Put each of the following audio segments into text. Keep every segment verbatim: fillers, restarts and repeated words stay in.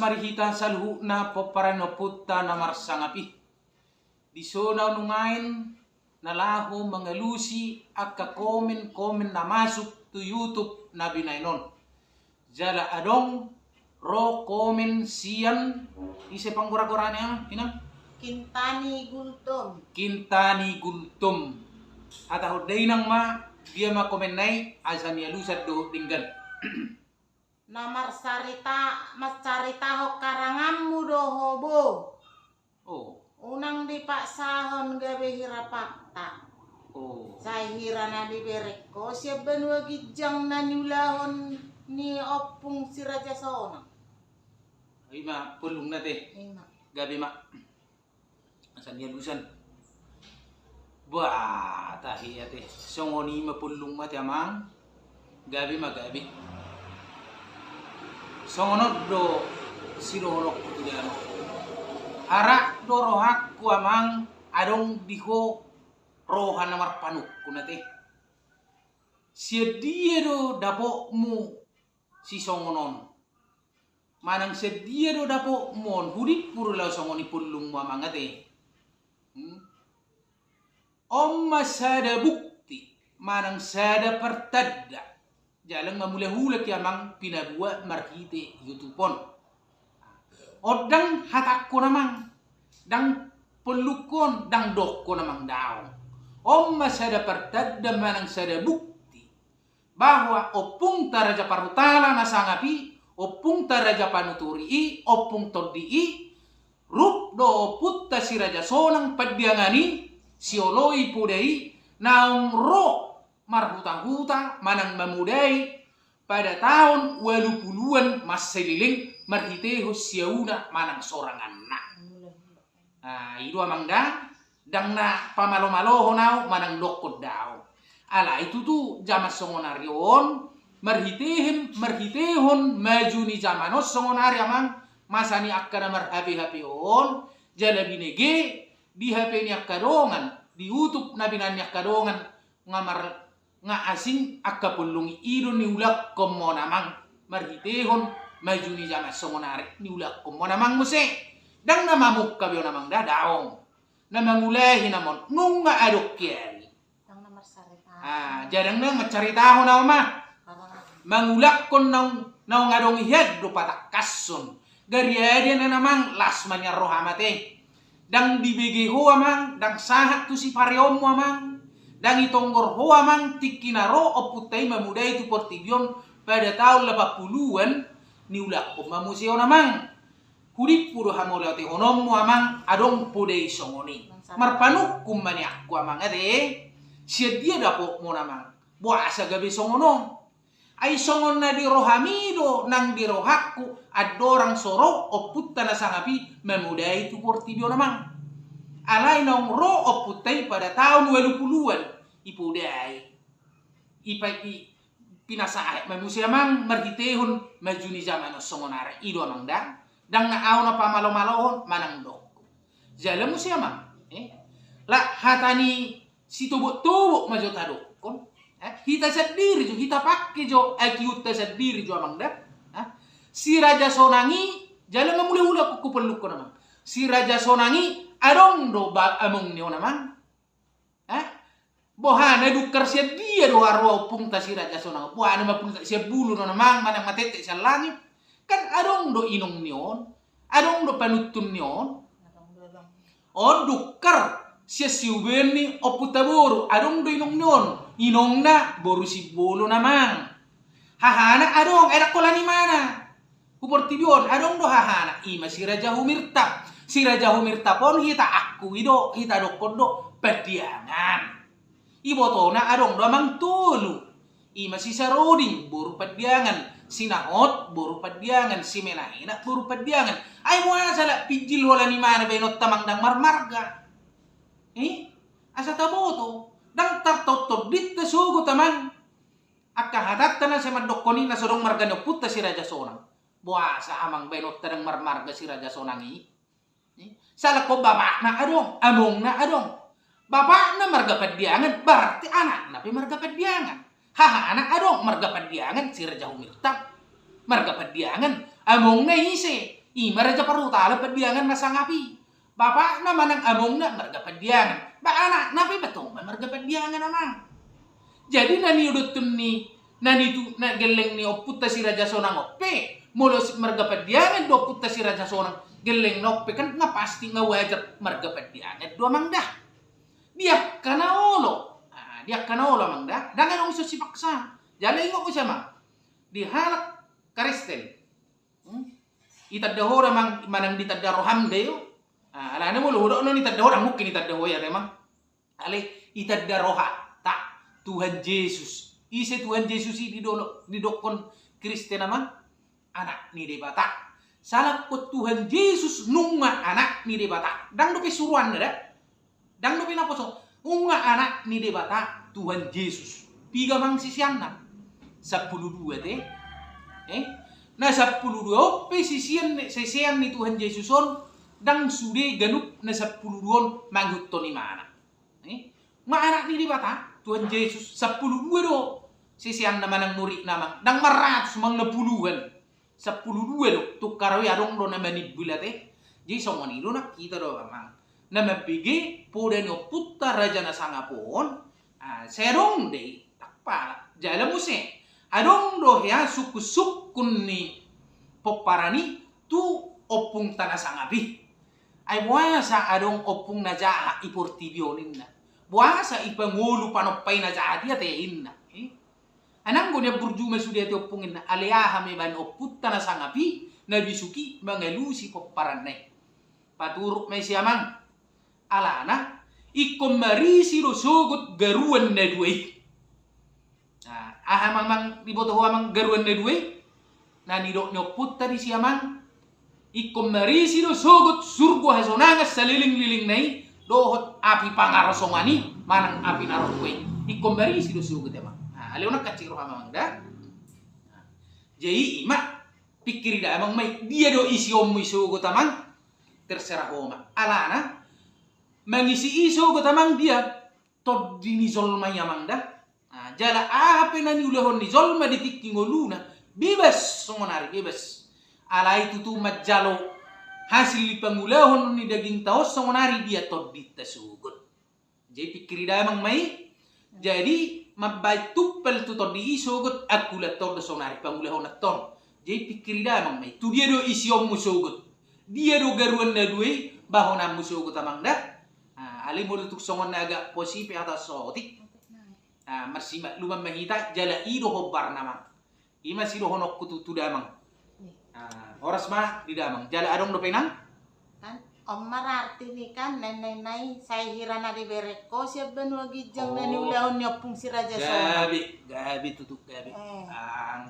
ma di hita saluhutna pomparan ni ompunta na marsangap i. Dison ahu nuaeng na laho mangalusi angka komen-komen na masuk tu YouTube na binaen on. Jala adong ro komen sian, ise panggora-gorana, Inang? Kintani Gultom. Kintani Gultom. Hatahon da, Inang, ma dia ma komenna i, asa nialusan dohot denggan. Na marsarita, mansaritahon haranganmu do ho, bo. Oh. Unang dipaksahon gabe hira fakta. Oh. Sai hira na dibereng ho sian banua ginjang na niulahon ni Ompung Si Raja Sonang. Ima pollungna, ate. Ima. Gabe ma. Asa nialusan. Bah, tahe, ate. Songon i ma pollungmu, ate, amang. Gabe ma, gabe. Songon on do sidohononku tu damang. Arap do rohangku, amang, adong di ho roha na marpanungkun, ate. Sian dia do dapotmu sisongon on? Manang sian dia do dapotmu on? Hudimpu do laho songon i pollungmu, amang, ate. Hmm? On ma sada bukti manang sada partanda. Jala nga mulak-ulak i, amang, pinabuat marhite YouTube on. On ndang hatangkon, amang, ndang pollungkon, ndang dokkon, amang, daong. On ma sada partanda manang sada bukti bahwa Ompunta Raja Parhutala na sangap i, Ompunta Raja Panuturi i, Ompung Tondi i, rup do Ompunta Si Raja Sonang Pandiangan i, sioloi poda i, naung ro marhuta-huta manang mamodai pada taon ualu puluan Masejeleng marhitehon siauna manang soranganna. Ah, i do, amang, da, ndang na pamalo-malohon ahu manang dokkon daong. Alai tutu jaman songon ari on, marhitehon, marhitehon maju ni jaman on songon ari, amang, masa ni angka na mar-H P-H P on, jala binege di H P ni angka dongan, di YouTube na binaen ni angka dongan, nga mar-, nga asing angka pollung i. I do niulakhonmuna, amang, marhitehon maju ni jaman songon ari, niulakhonmuna, amang, muse. Ndang na mamungka be on, amang, da, daong. Na mangulahi nama on, nunga adong hian i. Ndang na marsarita. Ah, jadi ndang na mansaritahon ahu, ma. Mangulakhon naung, naung adong hian do patangkashon. Gariada na, amang, las ma nian roham, ate. Ndang dibege ho, amang, ndang sahat tu sipareonmu, amang. Ndang itonggor ho, amang, tingki na ro Ompunta i mamodai tu portibi on pada taon lapan puluan, niulakhon ma muse on, amang. Hudimpu do hamauliatehononmu, amang, adong poda i songon i. Marpanungkun ma nianku, amang, ate. Sian dia dapotmu on, amang? Boasa gabe songon on? Ai songon na di rohami do nang di rohangku, andorang so ro Ompunta na sangap i mamodai tu portibi on, amang. Alai naung ro Ompunta i pada taon ualu puluan, ipodai. Ipa-, i-, pinasahat ma muse, amang, marhitehon maju ni jaman on songon ari. I do, amang, da. Ndang na ahu na pamalo-malohon manang dokkon. Jala muse, amang, eh, la hata ni sitobok-tobok ma jo tadokkon. Eh, hita sandiri jo, hita pangke jo I Q-ta sandiri jo, amang, da. Eh, Si Raja Sonang i, jala nga mulak-ulak hu pollungkon, amang. Si Raja Sonang i adong do ba-, among ni on, amang? Eh? Boha na dungkar sian dia do haroa Ompunta Si Raja Sonang? Boha na ma puntak sian bulu do on, amang, manang matetek sian langit? Kan adong do inong ni on, adong do panuntun ni on. On dungkar sian siubeon ni Ompunta boru, adong do inong ni on. Inongna boru Simbolon, amang. Hahana adong, ai ndang holan imana. Hu portibi on adong do hahana, i ma Si Raja Humirtap. Si Raja Humirtap on hita akui do, hita dokkon do Pandiangan. Ibotona adong do amang tolu. I ma Si Saroding, boru Pandiangan, Si Nahot, boru Pandiangan, Si Menaenak, boru Pandiangan. Ai boasa la pinjil holan imana baenonta, amang, ndang marmarga? Eh? Asa taboto, ndang tartaon tondinta sogot, amang. Angka hatanta na sai mandokkon i na so adong marga ni ompunta Si Raja Sonang. Boasa, amang, baenonta ndang marmarga Si Raja Sonang i? Eh? Salangkon bapakna adong, amongna adong. Bapakna marga Pandiangan, berarti anakna pe marga Pandiangan. Hahana adong marga Pandiangan, Si Raja Humirtap marga Pandiangan. Amongna ise? I ma Raja Parhutala Pandiangan na sangap i. Bapakna manang amongna marga Pandiangan. Ba anakna pe ba tong ma marga Pandiangan, amang. Jadi na niodothon ni, na nitu, na gelleng ni ompunta si Raja Sonang on pe, molo si marga Pandiangan do ompunta si Raja Sonang, gellengna on pe kan nga pasti nga wajar marga Pandiangan do, amang, da. Di angka na olo. Ah, di angka na olo, amang, da. Ndang adong so sipaksa. Jala ingot muse, amang. Di halak Kristen. Hmm? Itanda ho da, amang, manang ditanda roham da, io. Ah, alana molo hudok non itanda ho, ndang mungkin itanda ho i ate, amang. Alai itanda rohanta Tuhan Jesus. Ise Tuhan Jesus i didolo-, didokkon Kristen, amang? Anak ni Debata. Salangkon Tuhan Jesus nunga anak ni Debata. Ndang dope suruanna da. Ndang dope naposo. Nunga anak ni Debata Tuhan Jesus. Piga, amang, siseanna? Sampulu dua te. Eh? Na sampulu dua on pe sisean, sisean ni Tuhan Jesus on, ndang sude ganup na sampulu dua on mangihuthon imana. Eh? Nga anak ni Debata Tuhan Jesus, sampulu dua do siseanna manang muridna, amang. Ndang maratus, amang, na puluhan. Sampulu dua do, tung karo i adong do na manimbul ate. Jadi songon i do nang hita do, amang, na mambege poda ni ompunta raja na sangap on. Ah, sai adong do i, tak pala. Jala muse adong do hea sungkunsungkun ni pomparan i tu ompungta na sangap i. Ai boasa adong ompung na jahat i portibi on, inna. Boasa i pangolu panompa i na jahat i ate, inna. Eh? Ai nanggo nian burju ma sude ate ompung, inna. Alai aha ma ibaen ompunta na sangap i na bisuk i mangalusi pomparanna i? Paturut ma i si, amang. Alana ingkon marisi do sogot garuan na dua i. Nah, aha, amang, amang, diboto ho, amang, garuan na dua i? Na nidok ni ompunta disi, amang, ingkon marisi do sogot surgo hasonangan salelenglelengna i dohot api pangarsongan i manang api narokko i. Ingkon marisi do sogot, amang. Nah, ale unang kancik roham, amang, da. Nah, jadi i ma, pingkiri damang ma i, dia do isionmu i sogot, amang? Terserah ho ma. Alana mangisi i sogot, amang, dia tondi ni jolma i, amang, da. Nah, jala aha pe na niulahon ni jolma di tingki ngoluna, bebas songon ari, bebas. Alai tutu manjalo hasil ni pangulahon ni dagingta on songon ari dia tondinta sogot. Jadi pingkiri damang ma i. Jadi mambaen tumpal tu tondi i sogot, angkulan on do songon ari pangulahononta on. Jadi pingkiri damang ma i, tu dia do isionmu sogot? Dia do garuan na dua i bahonanmu sogot, amang, da? Ah, alai molo tung songon na agak pos i pe hata saotik. Ah, marsimakluman ma hita, jala i do hombarna, amang. I ma sidohononku tu, tu damang. Ah, horas ma di damang. Jala adong dope, inang? Kan on ma arti ni kan, nai, nai, nai, sai hira na dibereng ho sian banua ginjang na niulahon ni ompung si Raja Sonang. Gabe, gabe tutu, gabe. Eh. Ang,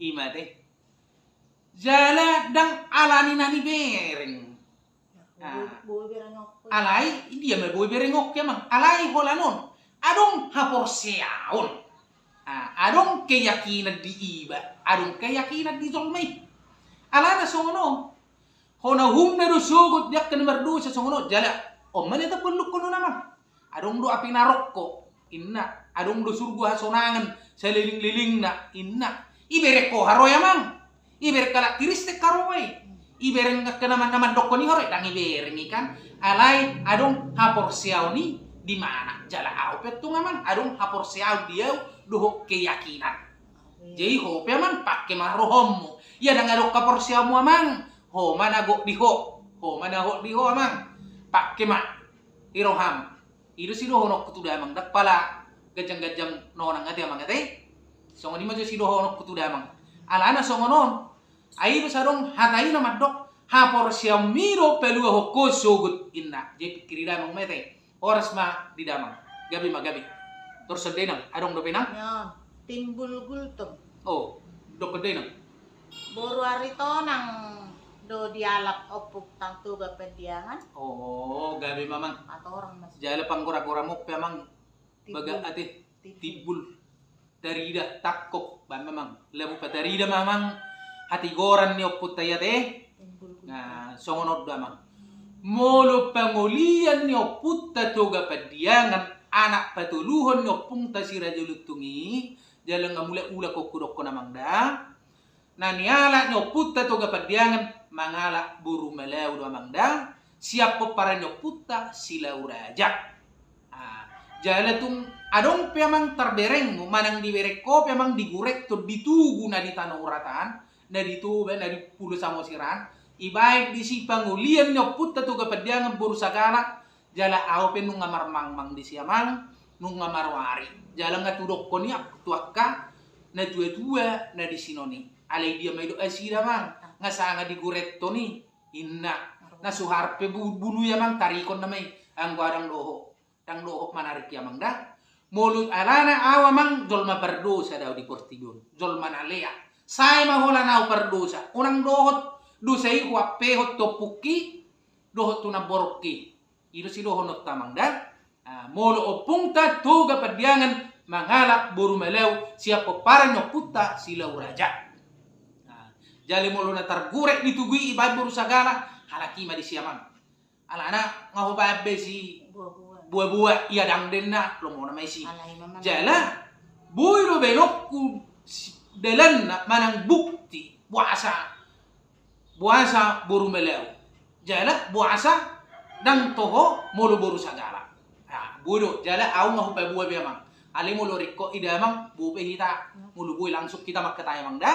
i ma te. Jala ndang alani na nibereng. Ah. Boi, boi bereng on. Alai dia ma boi bereng on, amang. Alai holan on adong haporseaon. Ah, adong keyakinan di iba, adong keyakinan di jolma i. Alana songon on. Hona humna do sogot di angka na mardosa songon on, jala on ma na tapandokkon on, amang. Adong do api narokko, inna. Adong do surgo hasonangan salelenglelengna, inna. Ibereng ho haroe, amang? Ibereng halak Kristen haroe? Ibereng angka na man-, na mandokkon i haroe? Ndang ibereng i kan. Alai adong haporseaon i di mana. Jala ahu pe antong, amang, adong haporseaon di ahu dohot keyakinan. Jadi ho pe, amang, pangke ma rohammu. Ia ndang adong haporseaonmu, amang, ho ma na gok di ho. Ho ma na gok di ho, amang. Pangke ma i roham. I do sidohononku tu damang, ndang pala ganjang-ganjang nonang ate, amang, ate. Songon i ma jo sidohononku tu damang. Alana songon on. Ai do sadong hata i na mandok, haporseaonmi do paluahon ho sogot, inna. Jadi pingkiri damang ma i, ate. Horas ma di damang. Gabe ma, gabe. Torus on da, inang, adong dope, inang? Timbul Gultom. Oh, dokkon da, inang. Boru Aritonang do dialap ompung tang Toga Pandiangan. Oh, gabe ma, amang. Atorang, Mas. Jala panggora-goramu pe, amang. Timbul. Bagak ate. Timbul. Timbul. Tarida, tangkop, ba, amang. Lamu patarida ma, amang, hatigoran ni ompunta i, ate. Timbul. Nah, songon on do, amang. Molo pangolian ni ompunta Toga Pandiangan, anak patoluhon ni ompungta si Raja Lutung i, jala nga mulak-ulak ho hudokkon, amang, da. Na nialap ni ompunta Toga Pandiangan mangalap boru Malau do amang da, sian pomparan ni ompunta Silau Raja. Ah, jala tung adong pe amang tarberengmu, manang dibereng ho pe amang di Gureton, di Tugu na di Tano Uratan, na di Toba, na di Pulo Samosir an, ibaen disi pangolian ni ompunta Toga Pandiangan boru Sagala, jala ahu pe nunga marmangmang disi amang, nunga marwari. Jala nga tudokkon i tu angka na tua-tua na di sinon i. Alai dia ma didok nasida amang, nga sanga di Gureton i, inna. Na suhar pe bu-, bulu i amang, tarikon nama i, anggo ahu ndang dohot. Ndang dohot manarik i amang da. Molo alana ahu amang jolma pardosa do ahu di portibi on. Jolma na lea. Sae ma holan ahu pardosa. Unang dohot dosa i huampehon tu ompungki dohot tu namborungki. I do sidohononta amang da. Ah, molo ompunta Toga Pandiangan mangalap boru Malau sian pomparan ni ompunta Silau Raja. Ah, jala molo na targurek di Tugu i ibaen boru Sagala, halak i ma disi amang. Alana nga hubaen be si buah-buah. Buah-buah, ia ndang denna, lomo nama isi. Alai mama. Jala boi do baenonku si-, dalanna manang bukti boasa, boasa boru Malau. Jala boasa ndang toho molo boru Sagala. Ah, boi do, jala ahu nga hupaboa be amang. Alai molo ringkot i da amang, boi pe hita, molo boi langsung hita mangkatai amang da.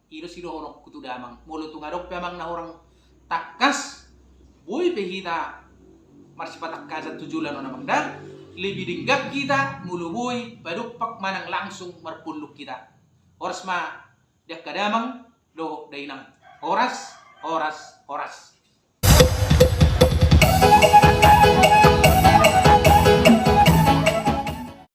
I do sidohononku tu damang. Molo tung adong pe amang na hurang tangkas, boi pe hita marsipatangkasan tu joloan on amang da. Lebih denggan hita molo boi padompak manang langsung marpunluk hita. Horas ma di angka damang dohot dainang. Horas, horas, horas.